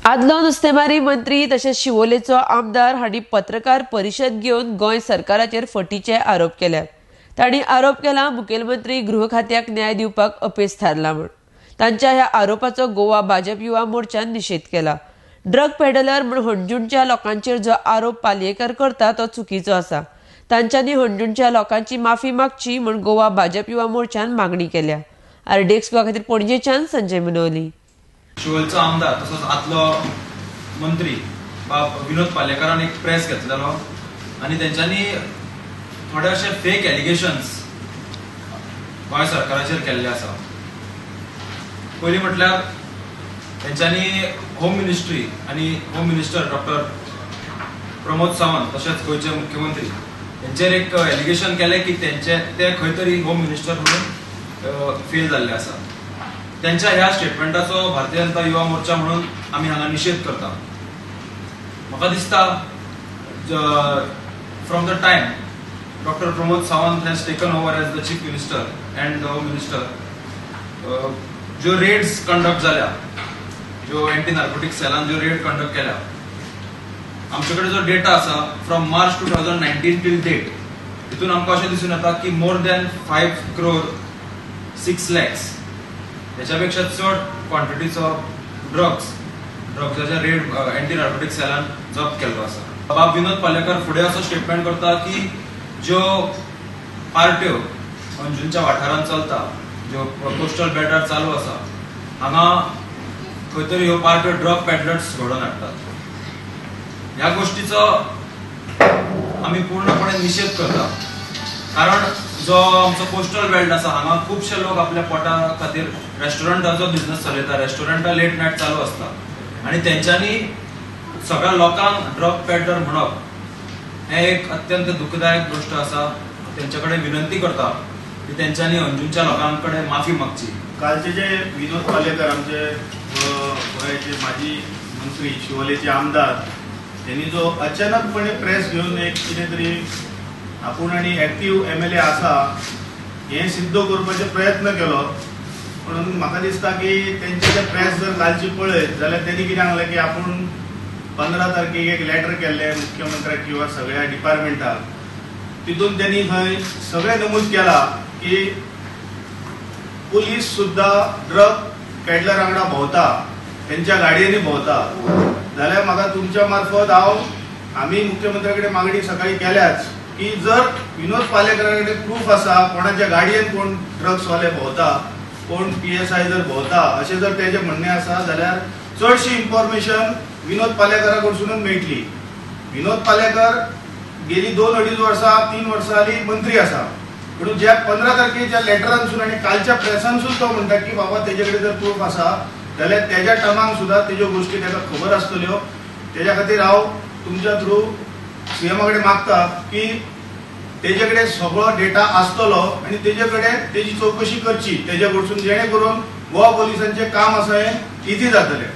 आदलो नुस्तेमारी मंत्री तशेंच शिवोलेचो आमदार हांणी पत्रकार परिशद घेवन गोंय सरकाराचेर फटीचे आरोप केल्यात. तांणी आरोप केला मुखेलमंत्री गृह खात्याक न्याय दिवपाक अपेस थारला म्हूण. तांच्या ह्या आरोपाचो गोवा भाजप युवा मोर्चान निशेध केला. ड्रग पेडलर म्हूण हणजूणच्या लोकांचेर जो आरोप पालयेकर करता तो चुकीचो आसा. तांच्यांनी हणजूणच्या लोकांची माफी मागची म्हूण गोवा भाजप युवा मोर्चान मागणी केल्या. आरडीएक्स गोवा खातीर पणजेच्यान संजय मुनोली. शिवोलचो आमदार तसोच आदलो मंत्री बाब विनोद पालयेकारान एक प्रेस घेतलेलो आनी तेंच्यांनी थोडे अशे फेक एलिगेशन्स गोंय सरकाराचेर केल्ले आसा. पयलीं म्हटल्यार तेंच्यांनी होम मिनिस्ट्री आनी home minister doctor Pramod Sawant तशेंच गोंयचे मुख्यमंत्री हेंचेर एक एलिगेशन केलें की तेंचे ते खंय तरी होम मिनिस्टर म्हणून फेल जाल्ले आसा. त्यांच्या ह्या स्टेटमेंटाचो भारतीय जनता युवा मोर्चा म्हणून आमी हांगा निशेध करता. म्हाका दिसता from the time Doctor Pramod Sawant has taken over as the chief minister and the home minister, ज्यो रेड्स कंडक्ट जाल्या, ज्यो एंटी नार्कोटीक सेलान ज्यो रेड कंडक्ट केल्या, आमचे कडेन जो डेटा आसा from March 2019 till date, हितून आमकां अशें दिसून येता की more than 5 crore 6 lakhs ह्याच्या पेक्षा चड क्वांटिटीचो ड्रग्साच्या रेड एंटी नार्कोटीक सेलान जप्त केल्लो आसा. बाब विनोद पालयेकर फुडें असो स्टेटमेंट करता की ज्यो पार्ट्यो अंजुनच्या वाठारांत चलता, ज्यो कोस्टल बेल्टार चालू आसा, हांगा खंय तरी ह्यो पार्ट्यो ड्रग पेडलर्स घडोवन हाडटात. ह्या गोष्टीचो आमी पूर्णपणे निशेध करता, कारण जो आमचो कोस्टल बेल्ट आसा हांगा खुबशे लोक आपल्या पोटा खातीर रेस्टॉरंटाचो बिझनस चलयता. रेस्टॉरंटां लेट नायट चालू आसता आनी तेंच्यांनी सगळ्या लोकांक ड्रग पेडलर म्हणप हें एक अत्यंत दुखदायक गोश्ट आसा. तेंच्या कडेन विनंती करता की तेंच्यांनी अंजूनच्या लोकां कडेन माफी मागची. कालचे जे विनोद पालयेकर, आमचे गोंयाचे माजी मंत्री, शिवोलेचे आमदार, त्यांनी जो अचानकपणे प्रेस घेवन एक कितें तरी आपूण आनी एक्टीव एमएलए आसा हें सिद्ध करपाचो प्रयत्न केलो. म्हणून म्हाका दिसता की तेंचे जे प्रेस जर कालची पळयत जाल्यार त्यांनी कितें सांगलें की आपूण 15 तारखेक एक लेटर केल्लें मुख्यमंत्र्याक किंवा सगळ्या डिपार्टमेंटाक. तितून त्यांनी थंय सगळें नमूद केलां की पुलीस सुद्धा ड्रग पेडलर वांगडा भोंवता, तेंच्या गाडयेनी भोंवता. जाल्यार म्हाका तुमच्या मार्फत हांव आमी मुख्यमंत्र्या कडेन मागणी सकाळी केल्याच की जर विनोद पालयेकरा कडेन प्रूफ आसा, कोणाच्या गाडयेन कोण ड्रग्सवाले भोंवता, कोण पीएसआय जर भोंवता अशें जर तेजें म्हणणें आसा, जाल्यार चडशी इन्फॉर्मेशन विनोद पालयेकरा कडसूनच मेळटली. विनोद पालयेकर गेली दोन अडीच वर्सां, 3 वर्सां जाली मंत्री आसा. म्हणून ज्या 15 तारखेच्या लेटरांसून आनी कालच्या प्रेसांसून तो म्हणटा की बाबा तेजे कडेन जर प्रूफ आसा जाल्यार तेज्या टर्मांक सुद्दां तेज्यो गोश्टी ताका खबर आसतल्यो. तेज्या खातीर हांव तुमच्या थ्रू सीएमा कडेन मागता की तेजे कडेन सगळो डेटा आसतलो आनी तेजे कडेन तेजी चवकशी करची तेजे कडसून, जेणे करून गोवा पोलिसांचें काम आसा हें इजी जातलें.